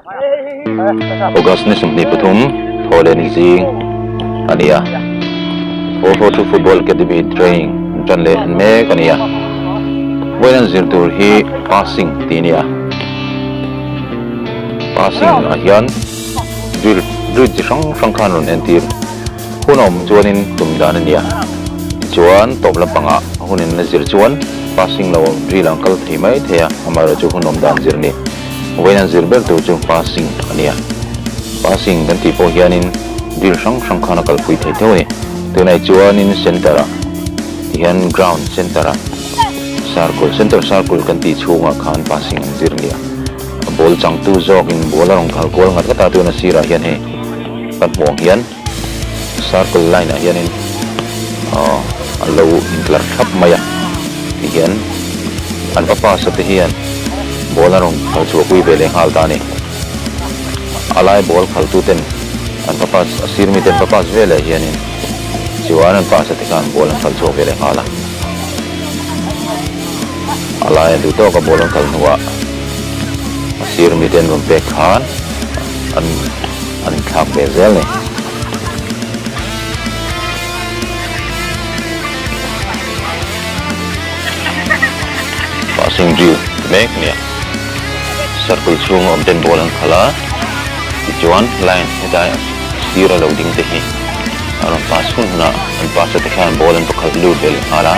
August ni 23 thawhlehni zing a ni a, 442 Football Academy training an tan leh mek a ni a, vawiin an zir tur hi passing tih a ni a, passing ah hian drill drill chi hrang hrang khan rawn entir hun a awm chuanin tum dan a ni a, tichuan tawp lampangah hun in la zir chuan passing lo drill ang kal thei mai thei a, amaherawhchu hun awm dan zir a ni. Vawiin an zir ber tur chu passing a ni a, passing kan tih pawh hianin drill hrang hrang khan a kalpui thei tho a ni. Tunah chuanin center ah tihian ground center ah circle, center circle kan tih chhungah khan passing an zir a ni a, a ball changtu zawkin ball a rawn khal kual ngat ngat a, tuna sirah hian hei kan hmuh ang hian circle line ah hianin aw a lo intlar thlap mai a tihian an va pass a te hian ball a rawn khal chhuah pui ve leh nghal ta a ni. A lai ball khal tu ten an va pass a sir mi ten va pass ve leh hianin chuan an pass a te khan ball an khal chhuak ve leh nghal a. A lai a duh tawk a ball an khal hnuah a sir mi ten rawn pek khan an an inthlak ve zel a ni. Passing drill ti mek a ni a, circle chhunga awm ten ball an khalh a, tichuan line hetlai a sir a lo ding te hi a rawn pass hun hunah an pass a te khian ball an va khalh lut ve leh nghal a,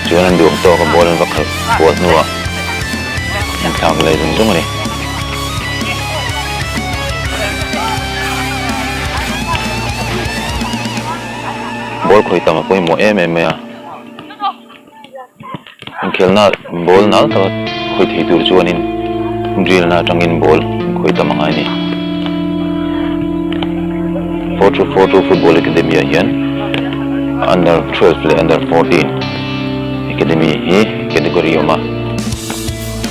chuan an duh ang tawk a ball an va khalh kual hnuah an thlak leh zung zung a ni. Ball khawi tam a pawimawh em em mai a, inkhelna ball nal taka khawi thei tur chuanin drill na atangin ball khawi tam a ngai a ni. 4242 Football Academy ah hian under 12 leh under 14 academy hi category a awm a,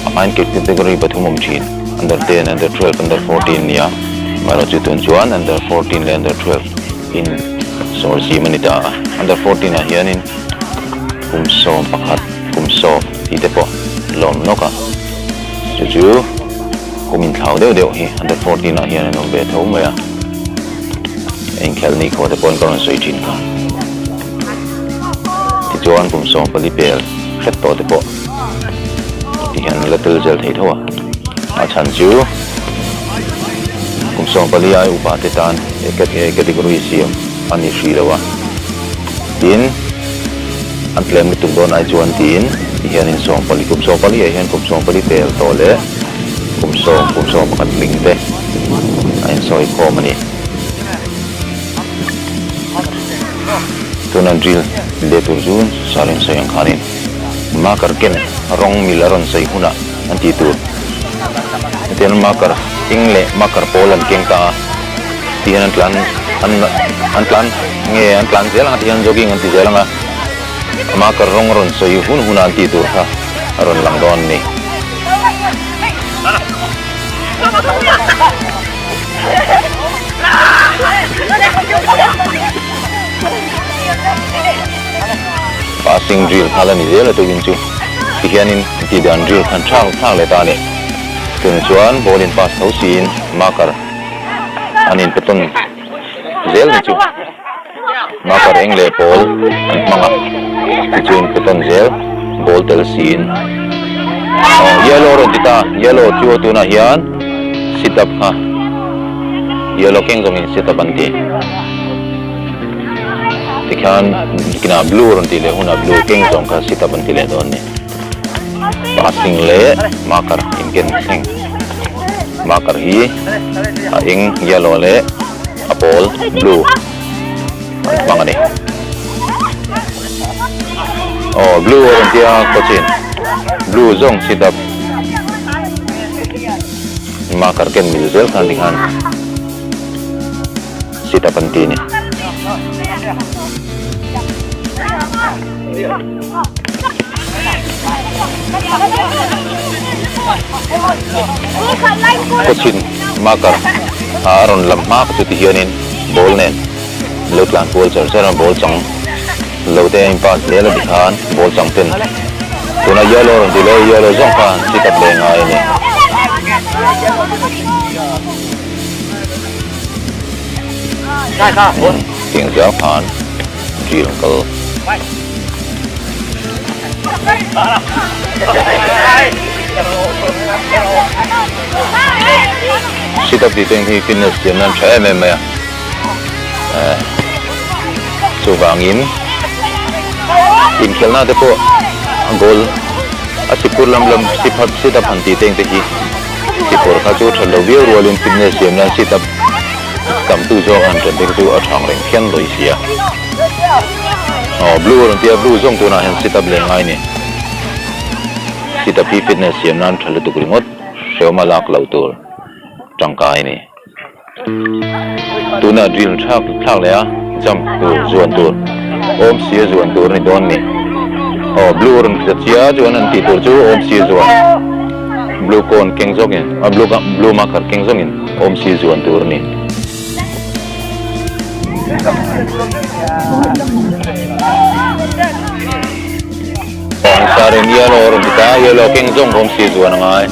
a hmain category pathum awm thin under 10, under 12, under 14 nia amaherawhchu tun chuan under 14 leh under 12 in sawr zim a ni ta a, under 14 ah hianin kum 11 kum 10 tih te pawh lawm nawk a, chu chu kum inthlau deuh deuh hi under 14 ah hian an awm ve tho mai a, inkhelh ni khaw te pawhin ka rawn sawi thin kha. Tichuan kum 14 pel hret tawh te pawh ti hian la tel zel thei tho a, a chhan chu kum 14 ai upa te tan category siam a ni hrih lo a, tin an tlem lutuk dawn ai chuan tiin ti hianin 14 kum 14 ah hian kum 14 pel tawh leh kum 10 kum 11 tling te a insawi khawm a ni. Tuna drill leh tur chu sarin sawi ang khanin marker ken rawng mil a rawn sawi hunah an tih tur. Hetiang marker eng leh marker pawl an keng ta a, ti hian an tlan an an tlan nge an tlan zel ang a ti hian jogging an ti zel ang a, marker rawng a rawn sawi hun hunah an tih tur kha a rawn lang dawn a ni. Passing drill kha la ni zel a tukin chu tihianin tih dan drill khan thlak thlak leh ta a ni. Tunah chuan ball in pass tho siin marker an in pe tawn zel ni chu marker eng leh pawl an hmang a tichu in pe tawn zel ball tel siin aw yellow a rawn ti ta yellow chu tunah hian sit up kha yellow keng zawngin sit up an ti. Tikhian kinah blue rawn tih leh hunah blue keng zawng kha sit up an ti leh dawn a ni. Passing leh marker inken thleng marker hi a eng yellow leh a pawl blue an hmang a ni. Aw blue a rawn tia coach in blue zawng sit up marker ken mil zel khan tikhan. Sit up an ti a ni. Kawchhin marker a rawn lam hma kha chu ti hianin ball nen lo tlan kual char char a, ball chang lo te a in pass zel a ti khan ball chang ten tuna yellow rawn ti leh yellow zawng khan sit up leh ngai a ni. Tiang zel khan drill an kal. Sit up tih te hi fitness siam nan tha em em mai a. Chuvangin inkhelhna te pawh a goal a siphur lam lam sit up han tih te te hi siphur kha chu that lo viau rualin fitness siam nan sit up tam tu zawk han ṭan te kha chu a ṭhang reng phian lawi si a. Aw blue a rawn ti a blue zawng tunah hian sit up leh ngai a ni. Sit up hi fitness siam nan tha lutuk ringawt hrehawm a lak loh tur tangkai a ni. Tuna drill thlak thlak leh a jump tur zuan tur awm sia zuan tur a ni dawn ni. Aw blue a rawn ti ta chia chuan an tih tur chu awm sia zuan blue cone keng zawkin a blue blue marker keng zawngin awm sia zuan tur a ni. Aw sarin yellow a rawn ti ta yellow keng zawng awm sia zuan a ngai.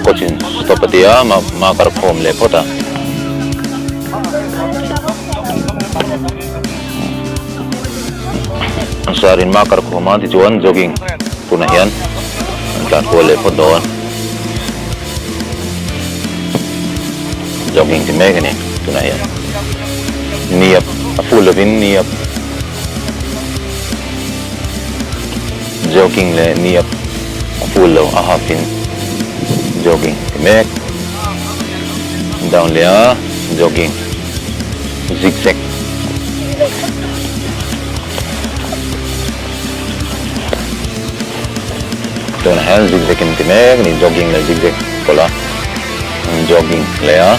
Coach in stop a ti a marker khawm leh phawt a. Sir in marker khawm a tichuan jogging tunah hian an tlan kual leh phawt dawn. Jogging ti mek a ni tunah hian ni a a full lovin ni a jogging leh ni a a full lo a half in jogging ti mek down leh a jogging zigzag tunah hian zigzag in ti mek a ni jogging leh zigzag pawlh a jogging leh a.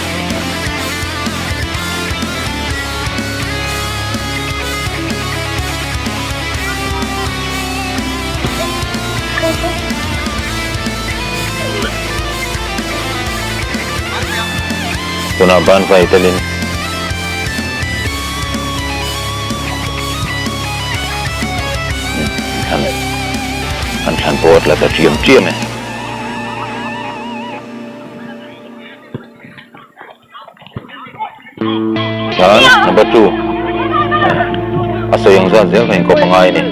Tunah ban vai telin. An thlan pawh a tla ta ṭiam ṭiam e. Chuan number 2 a sawi ang zat zel kha inkawp a ngai a ni.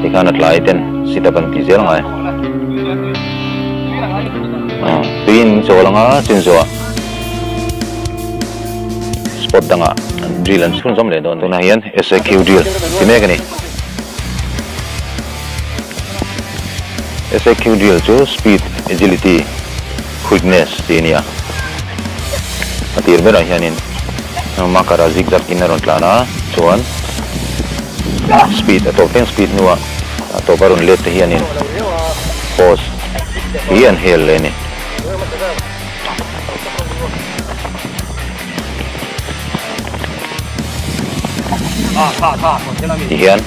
Tikhan a tlai ten sit up an ti zel ngai. Tuiin chawl anga chinzawh spot dangah drill an chhunzawm leh dawn. Tunah hian SAQ drill ti mek a ni. SAQ drill chu speed, agility, quickness tih a ni a. A tir berah hianin marker a zigzag in a rawn tlan a, chuan speed a tawp thleng speed hnuah a tawp a rawn let te hianin pause hi an hel leh a ni. Tihian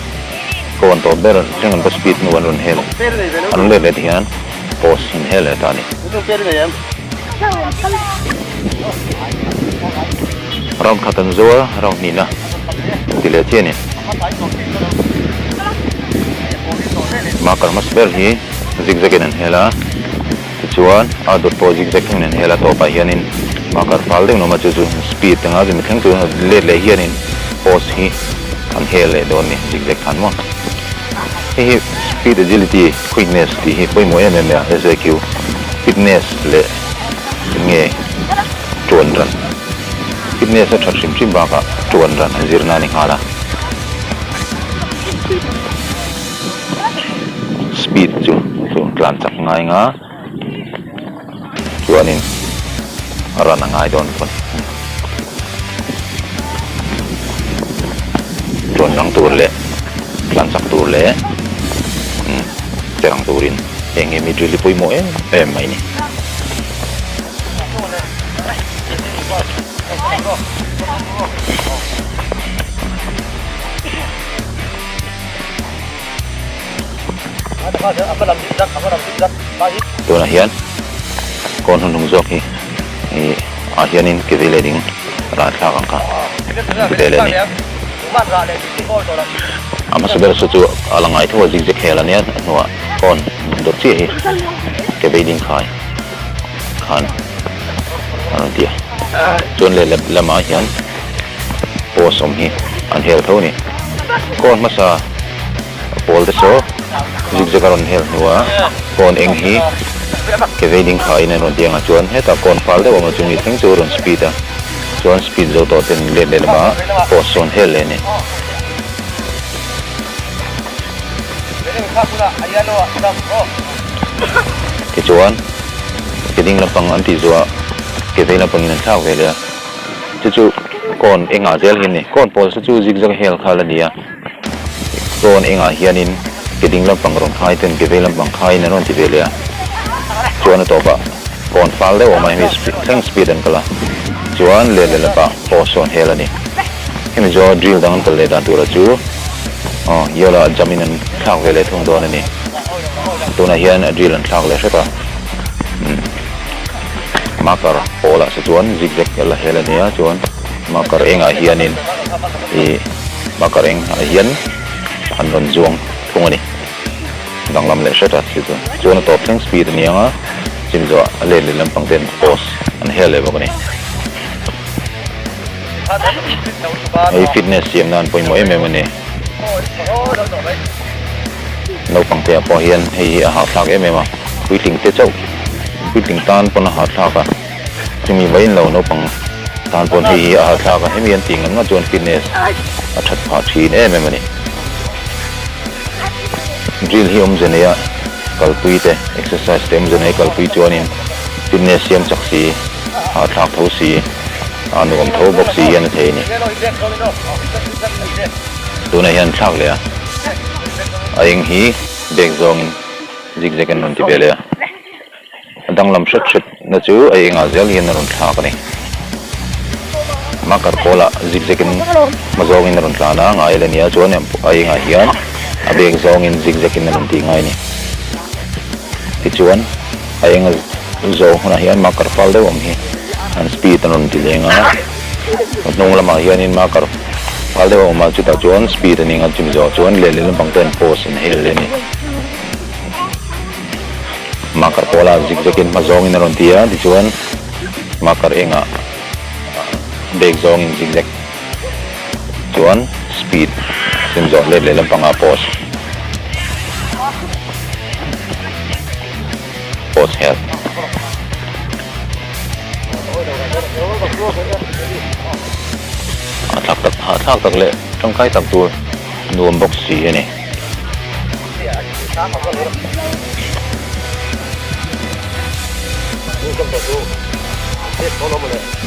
kawn tawp ber thleng an va speed hnu an rawn hel an rawn let leh tihian post in hel leh ta a ni. Round khat an zo a round hnihna ti leh chiah a ni. Marker hmasa ber hi zigzag in an hel a. Tichuan, a dawt pawh zigzag thungin an hel a, tawpah hianin marker fal deuh nawm a, chu chu speed anga chumi thleng chu let leh hianin post hi an hel leh dawn a ni, zigzag khan maw. Hei hi speed, agility, quickness tih hi pawimawh em em mai a, SAQ, fitness leh eng nge tuan ran, fitness a that hrim hrim bakah tuan ran a zirna a ni nghal a. Speed chu chu tlan chak ngai nga chuanin a run a ngai dawn bawk a ni. Tluan rang tur leh tlan chak tur leh che rang turin heng hi mi drill hi pawimawh em em mai a ni. Tunah hian kawn hun hnung zawk hi ih. Ah hianin ke vei leh ding rah thlak ang kha ti ve leh a ni. A hmasa ber saw chu a la ngai tho a zig zag hel a nia a hnuah kawn dawt chiah hi ke vei ding khai khan a rawn ti a. Chuan leh lamah hian post awm hi an hel tho a ni. Kawn hmasa pawl te saw zig zag a rawn hel hnuah kawn eng hi ke vei ding khaiin an rawn ti ang a chuan hetah kawn fal deuh awm a chumi thleng chu a rawn speed a chuan speed zo tawh ten let leh lamah post sawn hel leh a ni. Tichuan ke ding lampang an tih zuah ke vei lampangin an thlak ve leh a chu chu kawn engah zel hi a ni kawn pawl saw chu zig zag hel kha la ni a. Kawn engah hianin ke ding lampang rawn khai ten ke vei lampang khaiin an rawn ti ve leh a, chuan a tawpah kawn fal deuh a awm a, hemi thleng speed an kal a, chuan let leh lapah pawh sawn hel a ni. Hemi chu drill dang an kal leh dan tura chu aw yellow ah jump in an thlak ve leh thung dawn a ni. Tunah hian a drill an thlak leh hrep a, umm marker pawlah se chuan zigzag la hel a ni a, chuan marker engah hianin ih. Bakar eng ah hian an rawn zuang thung a ni. Danglam leh hret a thil chu. Chuan a tawp thleng speed a ni ang a, chim zawh a let leh lampang ten post an hel leh bawk a ni. Hei fitness siam nan pawimawh em em a ni. Naupang te ah pawh hian hei hi a hahthlak em em a, puitling te chauh puitling tan pawn a hahthlak a. Chumi mai in lo naupang tan pawn hei hi a hahthlak a, hemi an tih ngam ngam chuan fitness a that phah thin em em a ni. Drill hi awmze neia kalpui te, exercise te awmze neia kalpui chuanin fitness siam chak si, hahthlak tho si, a nuam tho bawk si hian a thei a ni. Tunah hian thlak leh a, a eng hi bag zawngin zigzag in rawn ti ve leh a. A danglam hret hret na chu a engah zel hian a rawn thlak a ni. Marker kawlah zigzag in hma zawngin a rawn tlan a, ngai la nia chuan a engah hian a bag zawngin zigzag in a rawn tih ngai a ni. Tichuan a enga zawng hunah hian marker fal deuh ang hi an speed an rawn ti leng a, a hnung lamah hianin marker fal deuh a awm a, chutah chuan speed a ni ang a, chumi zawhah chuan leh leh lampang te an pause an hel leh a ni. Marker pawlah zigzag in hma zawngin a rawn ti a, tichuan marker engah bag zawngin zigzag chuan speed sim zawh let leh lampangah post post hel. Hahthlak tak hahthlak tak leh tangkai tak tur nuam bawk si a ni.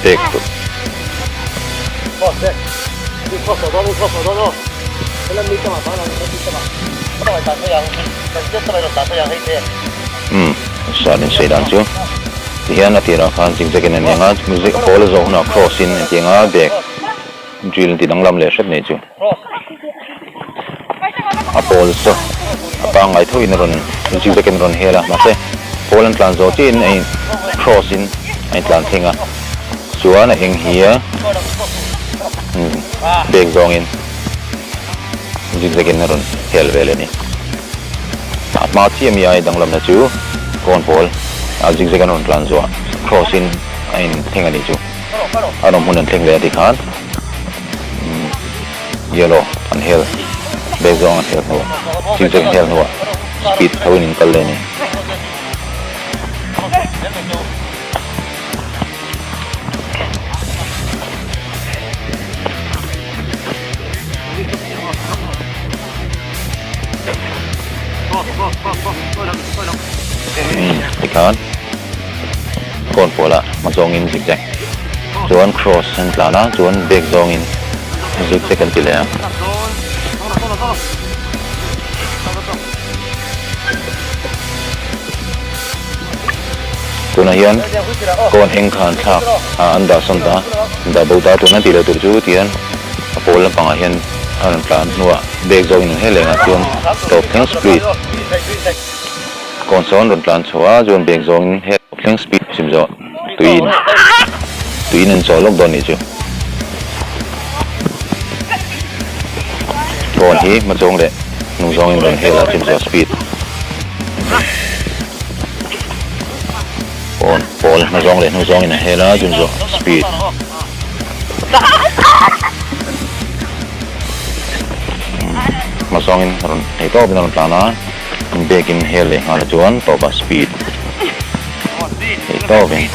Bag chu Umm sir in sawi dan chu tihian a tirah khan zigzag in a ni ang a a pawl a zawh hunah cross in a ti ang a bag drill an ti danglam leh hrep nei chu. A pawl chu a pangngai tho in a rawn zigzag in a rawn hel a mahse pawl an tlan zawh chiah in a in cross in a in tlan thleng a chuan a eng hi a bag zawng in zigzag in a rawn hel ve leh a ni. A hma chiah mi ai danglamna chu kawn pawl a zigzag an rawn tlan zawh cross in a in thleng a nih chu a rawn hmun an thleng leh a tikhan. Yellow an hel bag zawng an hel hnuah zigzag an hel hnuah speed tho in an kal leh a ni. Tikhan kawn pawlah hma zawngin zigzag chuan cross an tlan a chuan bag zawngin zigzag an ti leh a. Tunah hian kawn eng kha an thlak a an dah sawn ta an dah bo ta tuna tih leh tur chu tihian a pawl lampangah hian a rawn tlan hnuah bag zawngin an hel leh ngah chuan tawp thleng speed kawn sawn rawn tlan chho a chuan bag zawngin hel tawp thleng speed chim zawh tuiin. Tuiin an chawl lawk dawn nih chu. Phone hi hma zawng leh hnung zawngin rawn hel a chim chu a speed. Phone pawl hma zawng leh hnung zawngin a hel a chim chu speed. Hma zawngin rawn hei tawpin a rawn tlan a, bag in hel leh nghal a chuan tawpah speed. Hei tawpin.